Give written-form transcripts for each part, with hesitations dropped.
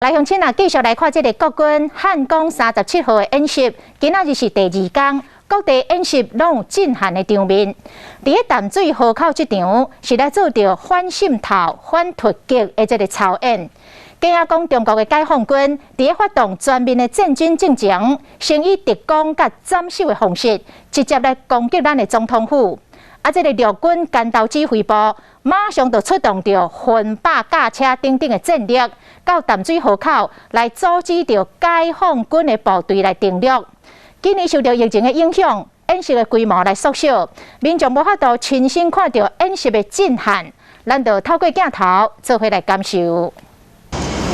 來鄉親啊，繼續來看這个國軍漢光37號的演習，今仔日是第二工，各地演習攏有震撼的場面。佇咧淡水河口這場是來做著反滲透、反突擊的這个操演。驚講中國的解放軍佇咧發動全面的戰爭進前，先以特攻佮斬首的方式，直接來攻擊咱的總統府。啊，這个陸軍關島指揮部馬上就出動著混百架車等等的戰力，到淡水河口來阻止著解放軍的部隊來登陸。今年受著疫情的影響，演習的規模來縮小，民眾無法度親身看著演習的震撼，咱就透過鏡頭做伙來感受。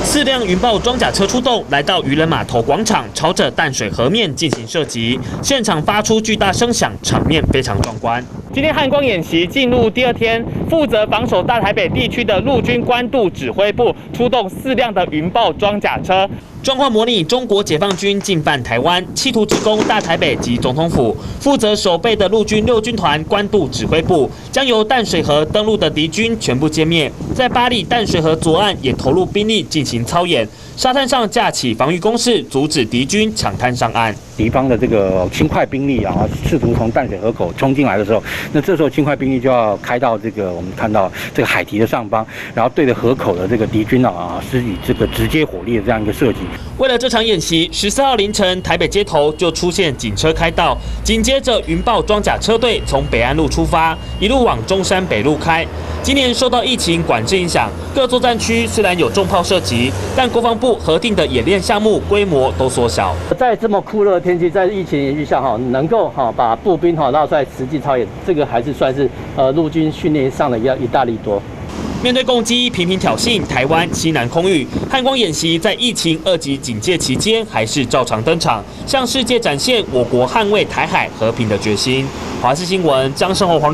四輛雲豹裝甲車出動，來到漁人碼頭廣場，朝着淡水河面進行射擊，現場發出巨大聲響，場面非常壯觀。今天漢光演習進入第二天，負責防守大台北地區的陸軍關渡指揮部出動四輛的雲豹裝甲車，狀況模擬中國解放軍進犯台灣，企圖直攻大台北及總統府。負責守備的陸軍六軍團關渡指揮部將由淡水河登陸的敵軍全部殲滅。在八里淡水河左岸也投入兵力進行操演，沙灘上架起防禦工事，阻止敵軍搶灘上岸。敵方的這個輕快兵力啊，試圖從淡水河口衝進來的時候，那這時候輕快兵力就要開到這個我們看到這個海堤的上方，然後對着河口的這個敵軍啊，施以這個直接火力的這樣一個射擊。為了這場演習，14號凌晨台北街頭就出現警車開道，緊接着雲豹裝甲車隊從北安路出發，一路往中山北路開。今年受到疫情管制影響，各作戰區雖然有重炮射擊，但國防部核定的演練項目規模都縮小。在這麼酷熱的天氣，在疫情延續下，哈，能夠哈把步兵哈拉出來實際操演，這個還是算是陸軍訓練上的一大利多。面對共機頻頻挑釁台灣西南空域，漢光演習在疫情二級警戒期間還是照常登場，向世界展現我國捍衛台海和平的決心。華視新聞張勝宏黃。